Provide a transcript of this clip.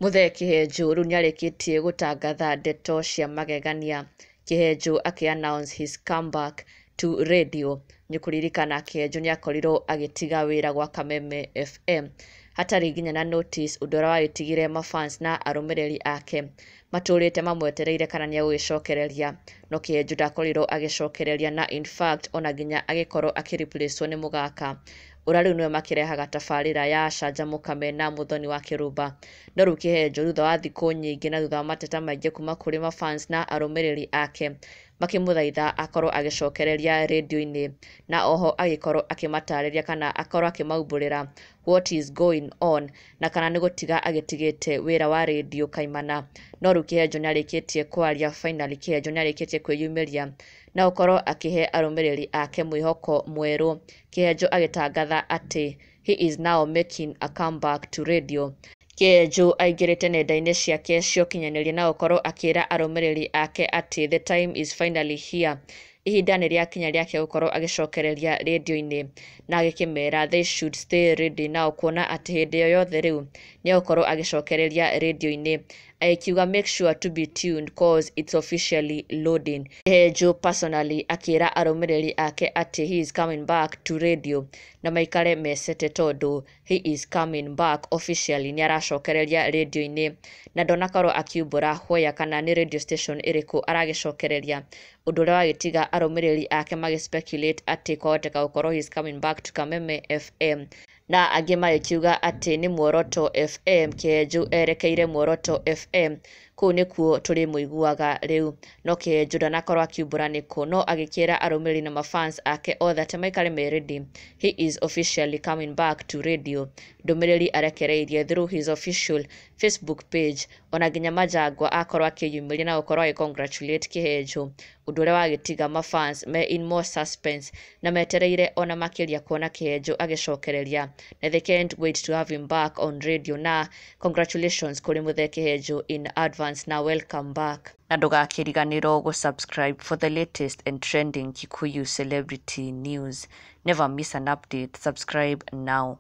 Muthee Kĩhenjũ rĩu nĩarĩkĩtie gũtangatha ndeto cia magegania. Kĩhenjũ akĩ announce his comeback to radio. Nĩũkũririkana Kĩhenjũ nĩakorirwo agĩtiga wĩra gwa Kameme FM hatarĩ nginya na notice, ũndũ ũrĩa wagĩtigire mafans na arũmĩrĩri ake matũrĩte mamwetereire kana nĩegũgĩcokereria. No Kĩhenjũ ndakorirwo agĩcokereria, na in fact ona nginya agĩkorwo akĩ replace wo nĩ Mũgaka ũrĩa rĩu nĩwe makĩrehaga tabarĩra ya Canjamũka mena Mũthoni wa Kĩrumba. No rĩu Kĩhenjũ, thutha wa thikũ nyingĩ na thutha wa mateta maingĩ kuma kũrĩ mafans na arũmĩrĩri ake makĩmũthaitha akorwo agĩcokereria rĩndiũ-inĩ, na oho agĩkorwo akĩmatarĩria kana akorwo akĩmaumbũrĩra what is going on na kana nĩ gũtiga agĩtigĩte wĩra wa rĩndiũ kaimana. No rĩu Kĩhenjũ nĩarĩkĩtie kwaria. Finally Kĩhenjũ nĩarĩkĩtie kwĩyumĩria na gũkorwo akĩhe arũmĩrĩri ake mwĩhoko mwerũ. Kĩhenjũ agĩtangatha atĩ he is now making a comeback to radio. Kĩhenjũ aingĩrĩte nenda-inĩ ciake cia ũkinyanĩria na gũkorwo akĩra arũmĩrĩri ake atĩ the time is finally here, ihinda nĩ rĩakinya rĩake gũkorwo agĩcokereria rĩndiũ-inĩ, na agĩkĩmera they should stay ready now, kuona atĩ hĩndĩ o yothe rĩu nĩegũkorwo agĩcokereria rĩndiũ-inĩ. Agĩkiuga, "Make sure to be tuned, 'cause it's officially loading." Kĩhenjũ personally akĩra arũmĩrĩri ake atĩ he is coming back to radio na maikare mecete tondũ he is coming back officially, nĩ aracokereria rĩndiũ-inĩ, na ndanakorwo akiumbũra where kana nĩ radio station ĩrĩkũ aragĩcokereria, ũndũ ũrĩa wagĩtiga arũmĩrĩri ake magĩ speculate atĩ kwahoteka gũkorwo he is coming back to Kameme FM, na angĩ magĩkiuga atĩ nĩ Muoroto FM. Kĩhenjũ erekeire Muoroto FM, kũu nĩkuo tũrĩmũiguaga rĩu. No Kĩhenjũ ndanakorwo akiumbũra nĩkũ, no agĩkĩra arũmĩrĩri na mafans ake othe atĩ maikare me ready, he is officially coming back to radio. Ndũmĩrĩri arekereirie through his official Facebook page. Ona nginya Majangwa akorwo akĩyumĩria na gũkorwo agĩ congratulate Kĩhenjũ, ũndũ ũrĩa wagĩtiga mafans me in more suspense na metereire ona makĩria kuona Kĩhenjũ agĩcokereria, na they can't wait to have him back on radio. Na congratulations kũrĩ Muthee Kĩhenjũ in advance na welcome back, na ndũgakĩriganĩrwo gũ-subscribe for the latest and trending Kikuyu celebrity news. Never miss an update. Subscribe now.